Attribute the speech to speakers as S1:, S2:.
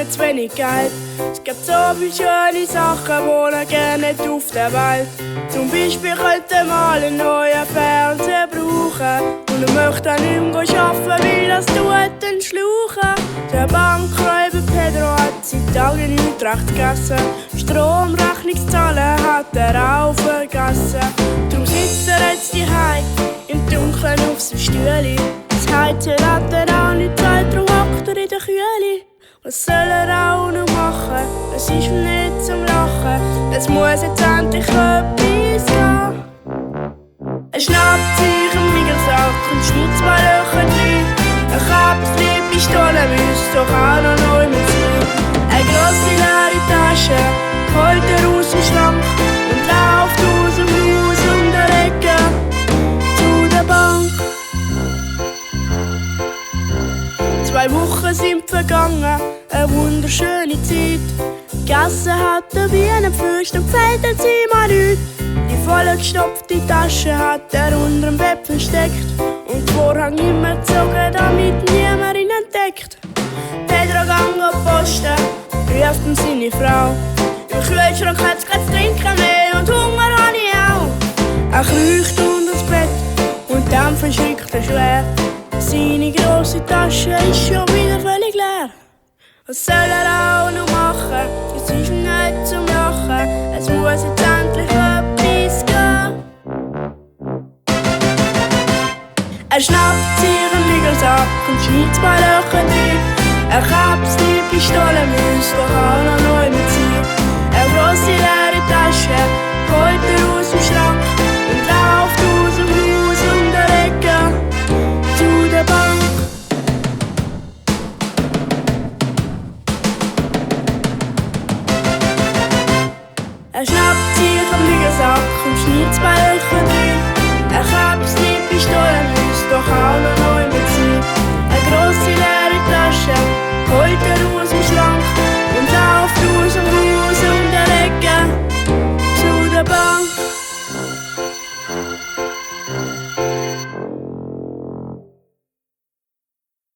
S1: immer zu wenig Geld. Es gibt so viele schöne Sachen, die er gerne hat auf der Welt. Zum Beispiel könnte er mal einen neuen Fernseher brauchen. Und er möchte auch nicht mehr arbeiten, weil das tut den Schlauchen. Der Bankräuber Pedro hat seit Tagen nichts recht gegessen. Stromrechnungszahlen hat er auch vergessen. Darum sitzt er jetzt daheim im Dunkeln auf seinem Stühle. Das Heizen hat er auch nicht Zeit, darum hockt er in der Kühle. Was soll er auch noch machen? Es ist ihm nicht zum Lachen. Es muss jetzt endlich etwas gehen. Er schnappt sich einen Miggelsack und schnitzt mal Löcher rein. Ein Käppchen, Pistole müsste doch auch noch neu mit sein. Eine grosse leere Tasche holt er aus dem Schrank und läuft aus dem Haus um die Ecke zu der Bank. 2 Wochen sind vergangen, eine wunderschöne Zeit. Gegessen hat er wie ein Fürst und fällt jetzt immer nichts. Die vollgestopfte Tasche hat er unter dem Bett versteckt und den Vorhang immer gezogen, damit niemand ihn entdeckt. Pedro gang auf Posten, ruft ihm seine Frau. Im Kühlschrank hat's kein Trinken mehr und Hunger habe ich auch. Er kriecht unter das Bett und dann verschrickt er schwer. Seine grosse Tasche ist schon wieder völlig leer. Was soll er auch noch machen? Es ist nicht zum Lachen. Es muss jetzt endlich etwas gehen. Er schnappt sich einen Miggelsack und schneidet 2 Löcher rein. Ein Käppchen, Pistole müsste doch auch noch neu mit sein. Eine grosse leere Tasche holt er aus dem Schrank und läuft aus dem Haus um die Ecke zu der Bank. Er schnappt sich einen Miggelsack und schneidet 2 Löcher rein.